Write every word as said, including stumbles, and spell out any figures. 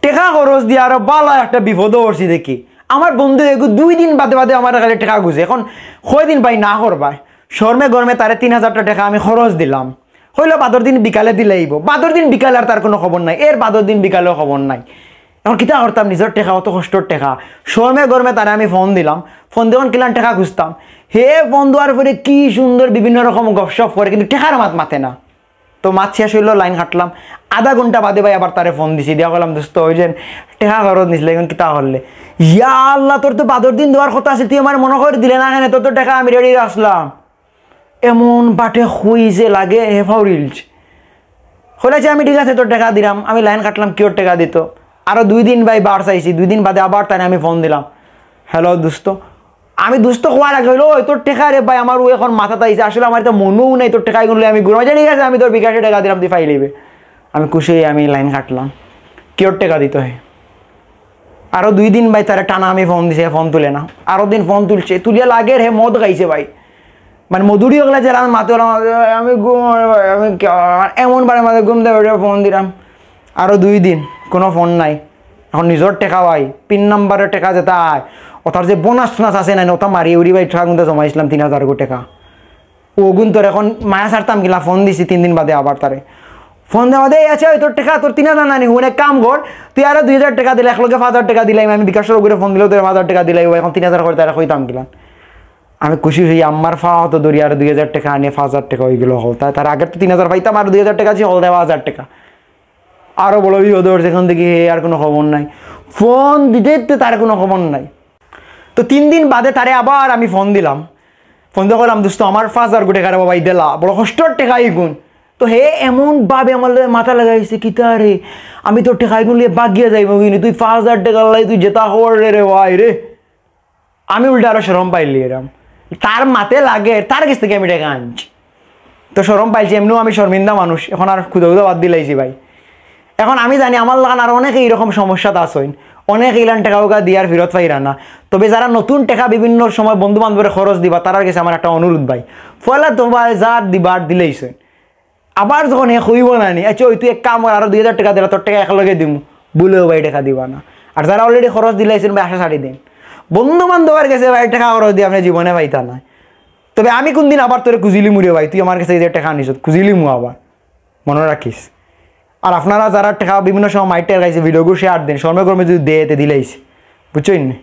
টেকা খরচ দিয়া আরো বালা একটা বিপদো পড়ছি দেখি। আমার বন্ধু এগু দুই দিন বাদে বাদে আমার কাছে টেকা খুজে। এখন কয়দিন ভাই না করবায়? শরমে গরমে তারে তিন হাজারটা টেকা আমি খরচ দিলাম। কইলো বাদর দিন বিকালে দিলাইবো। বাদর দিন বিকালে আর তার কুনু খবর নাই, এর বাদর দিন বিকালেও খবর নাই। এখন কিতা করতাম, নিজর টেকা, অত কষ্টর টেকা। শরমে গরমে তারে আমি ফোন দিলাম, ফোন দিয়া কিলান টেকা খুজতাম। হে ফোন দেওয়ার পরে কি সুন্দর বিভিন্ন রকম গপশপ করে, কিন্তু টেকার মাত মাতে না। তো মাত শেষ অইলো, লাইন কাটলাম। আধা ঘন্টা বাদে ভাই আবার তারে ফোন দিছি, দিয়া কইলাম, "দোস্ত, ওই যে টেকা খরচ নিছলে, এখন কিতা করলে?" "ইয়া আল্লাহ, তোর তো বাদর দিন দেওয়ার কথা আছিল, তুই আমারে মনো করি দিলে না কেনে? তোর তো টেকা আমি রেডি রাখছিলাম।" এমন বাটে কইছে লাগে হে ফাউরিলছ। কইলাইছে, "আমি ঠিক আছে, তোর টেকা দিলাম।" আমি লাইন কাটলাম, কিওর টেকা দিতো। আরো দুই দিন ভাই বার চাইছি, দুই দিন বাদে আবার তারে আমি ফোন দিলাম, "হ্যালো দোস্ত।" আমি দোস্ত কওয়ার আগে কইলো, "ওই তোর টেকা রে ভাই, আমার ও এখন মাথাত আইছে, আসলে আমার তো মনেও নাই তোর টেকা এগুলো আমি ঘুরে।" "আচ্ছা ঠিক আছে, আমি তোর বিকাশে টেকা দিলাম, তুই পাইলিবে।" আমি খুশি অইয়া আমি লাইন কাটলাম, কিওর টেকা দিতো হে। আরো দুই দিন ভাই তারে টানা আমি ফোন দিছি, হে ফোন তুলে না। আরো দিন ফোন তুলছে, তুলিয়া লাগের হে মদ খাইছে ভাই, মানে মদুড়ি ওগুলা যেরাম মাতে ওরা, "আমি ঘুম, আমি কি-, এমন বারে মাঝে ঘুম দেয় ওটা ফোন দিলাম।" আরো দুই দিন কুনু ফোন নাই। এখন নিজর টেকা ভাই, পিন নাম্বারর টেকা যেটা আয়, ওটার যে বোনাস টোনাস আছে না, ওটা মারি উড়ি ভাই টেকা গুনতে জমাইছিলাম তিন হাজার গো টেকা। ওগুন তোর এখন মায়া ছাড়তাম কিলা, ফোন দিছি তিন দিন বাদে আবার তারে। ফোন দেওয়া দে, "এই আছে, ওই তোর টেকা, তোর তিন হাজার নানি, হুন এক কাম কর, তুই আরো দুই হাজার টেকা দিলে, এক লগে পাঁচ হাজার টেকা দিলাই, আমি বিকাশর ওগুরে ফোন দিলেও তোর পাঁচ হাজার টেকা দিলাই, ও এখন তিন হাজার করে তারা কইতাম কিলা।" আমি খুশি অই আমার ফা অত দরিয়া আর দুই হাজার টেকা আনিয়া পাঁচ হাজার টেকা অইগেলো হকল। তার, তার আগের তো তিন হাজার পাইতাম, আর দুই হাজার টেকা ছিল, হকল দেয় পাঁচ হাজার টেকা। আরো বড় বিপদ অইছে, এখন দেখি হে আর কুনু খবর নাই। ফোন দিতে দিতে তার কুনু খবর নাই। তো তিন দিন বাদে তারে আবার আমি ফোন দিলাম। ফোন দিয়া কইলাম, "দোস্ত, আমার পাঁচ হাজার গো টেকা রে বাবা, ই দিলা, বড় কষ্টর টেকা ইগুন।" তো হে এমন ভাবে আমার লগে মাথা লাগাইছে, "কিতা রে, আমি তোর টেকা ইগুন লইয়া বাগিয়া যাইমু গিনি, তুই পাঁচ হাজার টেকা লাই তুই যেতা কর রে, রে ভাই রে।" আমি উল্টা আরো শরম পাইলি এরাম। তার মাতে লাগে, তার গেছ থাকি আমি টেকা আনছি। তো শরম পাইছি, এমনেও আমি শরমিন্দা মানুষ, এখন আর খুদা খুদা বাদ দিলাইছি ভাই। এখন আমি জানি আমার লাখান আর অনেকে এইরকম সমস্যাত আছইন, অনেকে ইলান টেকা উকা দিয়ার ফিরত পাইরা না। তবে যারা নতুন টেকা বিভিন্ন সময় বন্ধু বান্ধবরে খরচ দিবা, তারার গেছে আমার একটা অনুরোধ ভাই, পয়লা তো ভাই যার দিবার দিলাইছইন, আবার যখন হে কইবো না নি, "আচ্ছা, ওই তুই এক কাম কর, আরো দুই হাজার টেকা দিলা, তোর টেকা একলগে দিমু", ভুলেও ভাই টেকা দিবা না। আর যারা already খরচ দিলাইছইন ভাই, আশা ছাড়ি দিন। বন্ধু বান্ধবর গেছে ভাই টেকা খরচ দিয়া আপনে জীবনে পাইতা না। তবে আমি কুনদিন আবার তোরে খুজিলিমু রে ভাই, তুই আমার গেছে এই যে টেকা আনিছস, খুজিলিমু আবার, মনো রাখিস। আর আপনারা যারা টেকা বিভিন্ন সময় মাইর টের খাইছে, video গু share দিন, শরমে গরমে যদি দে, তে দিলাইছে, বুঝছইন নি?